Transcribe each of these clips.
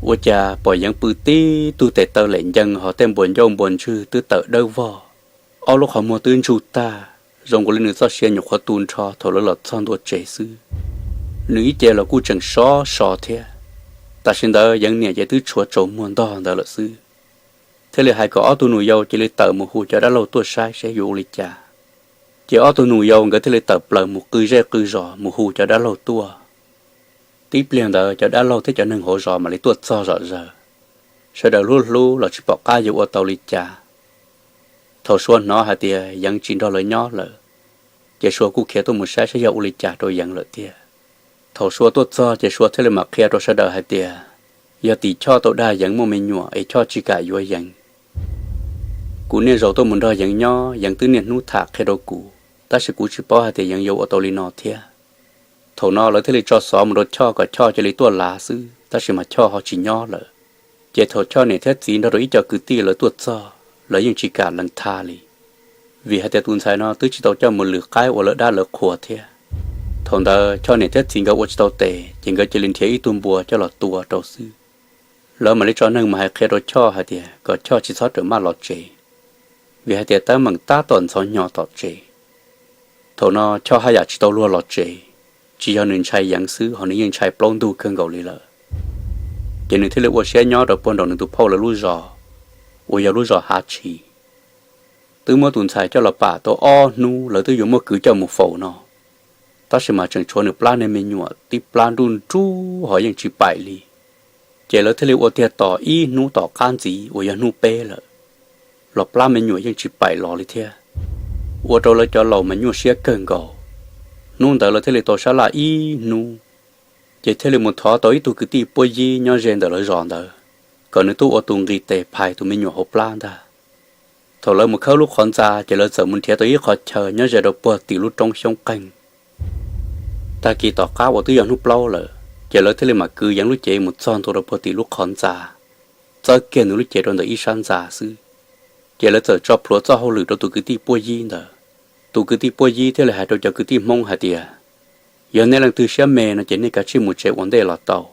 Ua cas pom Yeev pw tib tug tes taw lem ncees hos tej npuas ncauj npuas ntswg twb tawm dawb vog, ob lub qhov muag twb ntsuj tag, zoo nkaus li nws txoj sia nyuam qhuav tu nrho thaum lawv los txog ntua tsev xwb. Nws ib ce los kuj tseem sov so thiab. Tam sim ntawd Yeev niam ces twb tshuav tsaus muag ntog ntawd lawm xwb, thiaj li hais kom ob tug nus yau cia li tawm mus hu cov dab laug tuaj saib seb yuav ua li cas. Ces ob tug nus yau nkawd thiaj li tawm plaws mus qw zej qw zos mus hu cov dab laug tuaj. Tib pliag ntawd cov dab laug thiab cov neeg hauv zos mam li tuaj txog zom zaws. Sawv daws hlub hlub los tsis pom qab yuav ua tau li cas. Thaum Sua hnov hais tias Yeev tsis nrog lawv nyob lawm, ces Sua kuj khiav tuaj mus saib saib yog ua li cas rau Yeev lawm tiag. Thaum Sua tuaj txog ces Sua thiaj li mam qhia rau sawv daws hais tias, yog tim Choj tau dag Yeev muaj me nyuam es Choj tsis kam yuav Yeev. Kuv niaj zaus tuaj mus nrog Yeev nyob, Yeev twb niaj hnub tham qhia rau kuv, tab sis kuv tsis paub hais tias Yeev yuav ua tau li no thiab. Thaum no lawv thiaj li tso xov mus rau Choj kom Choj cia li tuaj lav xwb, tab sis mas Choj ho tsis nyob lawm. Ces thaum Choj niam thiab txiv nrog rau ib co kwv tij lawv tuaj txog, lawv yeej tsis kam lees tha li, vim hais tias tus ntxhais no twb tsis tau coj mus lwm qaib ua lawv dab lawv qhuas thiab. Thaum ntawd Choj niam thiab txiv nkawd ua tsis tau tes, ces nkawd cia li nrhiav ib tug npua coj los tua rau xwb. Lawv mam li tso neeg mus hais qhia rau Choj hais tias kom Choj tsis txhob rawm maj los tsev, vim hais tias teeb meem tab tom ntxhov hnyo tom tsev. Thaum no Choj haj yam tsis tau luag los tsev, tsis yog nws ntshai Yeev xwb ho nws yeej ntshai plaub ntug kawg nkaus li lawm. Ces nws thiaj li ua siab nyob rau puag nraum nws tus phauj lawv lub zos, uas yog lub zos Hav Tshis. Twb muab tus ntxhais coj los pam tau ob hnub lawv twb yuav muab kwv coj mus faus no, tab sis mas tseem tshuav nws plab niag me nyuam tib plab nruj nruj ho yeej tsis paim li. Ces lawv thiaj li ua tiag tos ib hnub tom qab ntxiv uas yog hnub peb lawm, los plab me nyuam yeej tsis paim los li thiab. Ua rau lawv cov laus mas nyuaj siab kawg nkaus. Hnub ntawd lawv thiaj li tau sab laj ib hnub, ces thiaj li mus thov tau ib tug kwv tij puab yib nyob ze ntawm lawv zos ntawd, kom nws tuaj ua tus nqis tes phais tus me nyuam hauv plab ntag. Thaum lawv mus khawb lub qhov ntxa ces lawv txawm mus nrhiav tau ib qhov chaw nyob ze rau puag tim lub roob xyoob qeeg. Tag kis tom qab uas twb yog hnub plaub lawm, ces lawv thiaj li mam kwv Yeev lub cev mus txog ntua rau puag tim lub qhov ntxa, txawb kiag nws lub cev rau ntawm ib sab ntxa xwb. Ces lawv txawm tso plhuav txoj hauj lwm rau tus kwv tij puab yib ntawd. Tus kwv tij puab yib thiaj li hais rau cov kwv tij Hmoob hais tias, yog nej leej twg siab me no ces nej kav tsij mus tsev ua ntej los tau.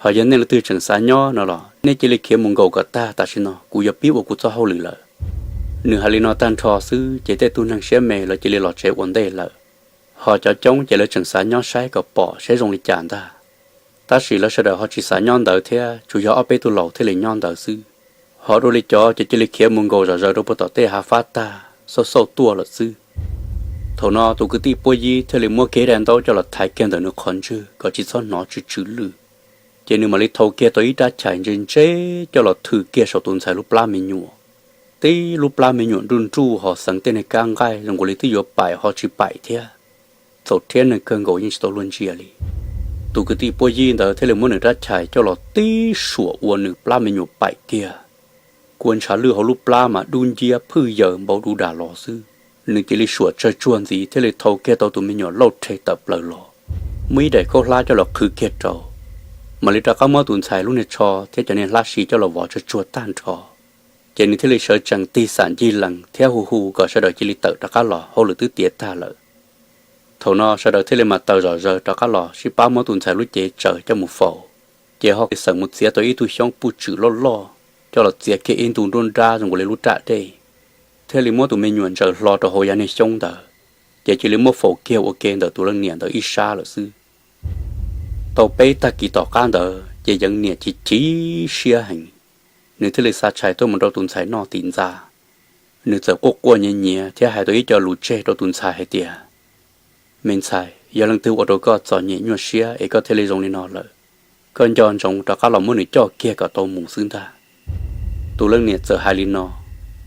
Ho yog nej leej twg tseem xav nyob no los nej cia li khiav mus nkaum kom tag, tam sim no kuv yuav pib ua kuv txoj hauj lwm lawm. Nws hais li no tag nrho xwb ces tej tug neeg siab me lawv cia li los tsev ua ntej lawm. Ho cov coob ces lawv tseem xav nyob saib kom pom saib zoo li cas ntag. Tab sis lawv sawv daws ho tsis xav nyob ntawd thiab, tsuas yog ob peb tug laus thiaj li nyob ntawd xwb. Ho dua li cov ces cia li khiav mus nkaum zom zaws rau puag tom tej hav fab tag xauj xauj tuaj lawm xwb. Thaum no tus kwv tij puab yib thiaj li muab kiag daim ntaub coj los thaiv kiag ntawm nws qhov ntswg kom tsis txhob hnov tsw tsw lwj. Ces nws mam li thau kiag tau ib rab chais ntse ntse coj los thwm kiag saum tus ntxhais lub plab me nyuam. Tib lub plab me nyuam nruj nruj ho xeev tej niag kab nqaij zoo nkaus li twb yuav paim ho tsis paim thiab. Txaus rhiab neeg kawg nkaus yeej tsis tau luag ntsia li. Tus kwv tij puab yib ntawd thiaj li muab nws rab chais coj los tib suam ua nws plab me nyuam paim kiag. Kua ntshav lwj hauv lub plab mas dub nciab phwj yaws npau du das los xwb. Nws cia li suam tsawg tsuag ntxiv thiaj li thau kiag tau tus me nyuam lauj rhe tawm plaws los, muab ib daim khaub hlab coj los qhwv kiag rau, mam li rov qab muab tus ntxhais lub niag tsho thiab cov niag hlab si coj los vov tsawg tsuag tag nrho. Ces nws thiaj li sawv tsees tig xam ncig lees thiab hu hu kom sawv daws cia li tawm rov qab los, hauj lwm twb tiav tag lawm. Thaum no sawv daws thiaj li mam taws zom zaws rov qab los sib pab muab tus ntxhais lub cev tsaws coj mus faus. Ces ho xeem mus txiav tau ib tug xyoob puj tswm loj loj coj los txiav kiag ib ntu nruab nrab zoo nkaus li lub raj dej, thiaj li muab tus me nyuam ntsaws hlo rau hauv yav niag xyoob ntawd, ces cia li muab faus kiag ua ke ntawm tus leej niam ntawd ib sab lawm xwb. Tau peb tag kis tom qab ntawd ces Yeev niam chim chim siab heev, nws thiaj li xa tshais tuaj mus rau tus ntxhais noj tim ntxa. Nws txawm quaj quaj nyiav nyiav thiab hais tau ib co lus tseg rau tus ntxhais hais tias, me ntxhais, yog leej twg ua rau koj txom nyem nyuaj siab es koj thiaj li zoo li no lawm, koj nco ntsoov rov qab los muab nws coj kiag kom tau mus xwb ntag. Tus leej niam txawm hais li no,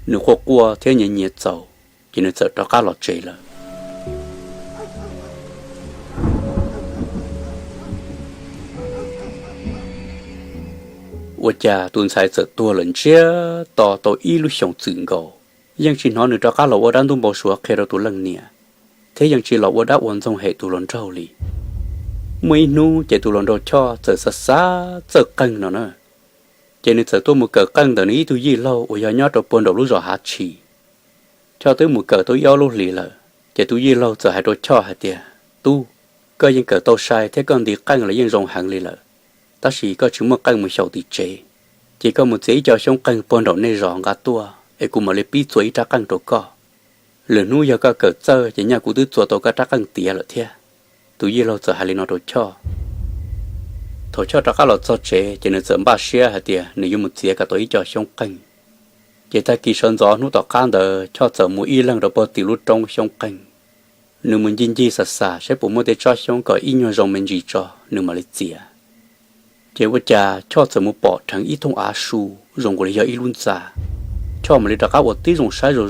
nws quaj quaj thiab nyiav nyiav txaus, ces nws txawm rov qab los tsev lawm. Ua cas tus ntxhais txawm tuag lawm ntsiag to tau ib lub xyoos txwm nkaus, yeej tsis hnov nws rov qab los ua dab ntub npau suav qhia rau tus leej niam, thiab yeej tsis los ua dab ua ntxoog hem tus hluas nraug li. Muaj ib hnub ces tus hluas nraug Choj txawm xav xav txawj qeej no na, ces nws txawm tuaj mus kawm qeej ntawm nws ib tug yij laug uas yog nyob rau puag nraum lub zos Hav Tshis. Choj twb mus kawm tau ib ob lub hlis lawm, ces tus yij laug txawm hais rau Choj hais tias, tub, koj yeej kawm tau sai thiab koj nti qeej los yeej zoo heev li lawm, tab sis koj tsis muaj qeej mus xyaum tim tsev, ces koj mus txiav ib co xyoob qeeg puag nraum nej zos nqa tuaj es kuv mam li pib txua ib rab qeej rau koj. Lwm hnub yog koj kawm txawj ces nyaj kuv twb txua tau koj rab qeej tiav lawm thiab. Tus yij laug txawm hais li no rau Choj. Thaum Choj rov qab los txog tsev ces nws txawm npaj siab hais tias nws yuav mus txiav kom tau ib co xyoob qeeg. Ces tag kis sawv ntxov hnub tom qab ntawd Choj txawm mus ib leeg rau puag tim lub roob xyoob qeeg. Nws mus ncig ncig xam xam saib puas muaj tej tsob xyoob kom ib nyuag zoo me ntsis tso nws mam li txiav. Ces ua cas Choj txawm mus pom dheev ib thooj av su zoo nkaus li yog ib lub ntxa. Choj mam li rov qab ua tib zoo saib zoo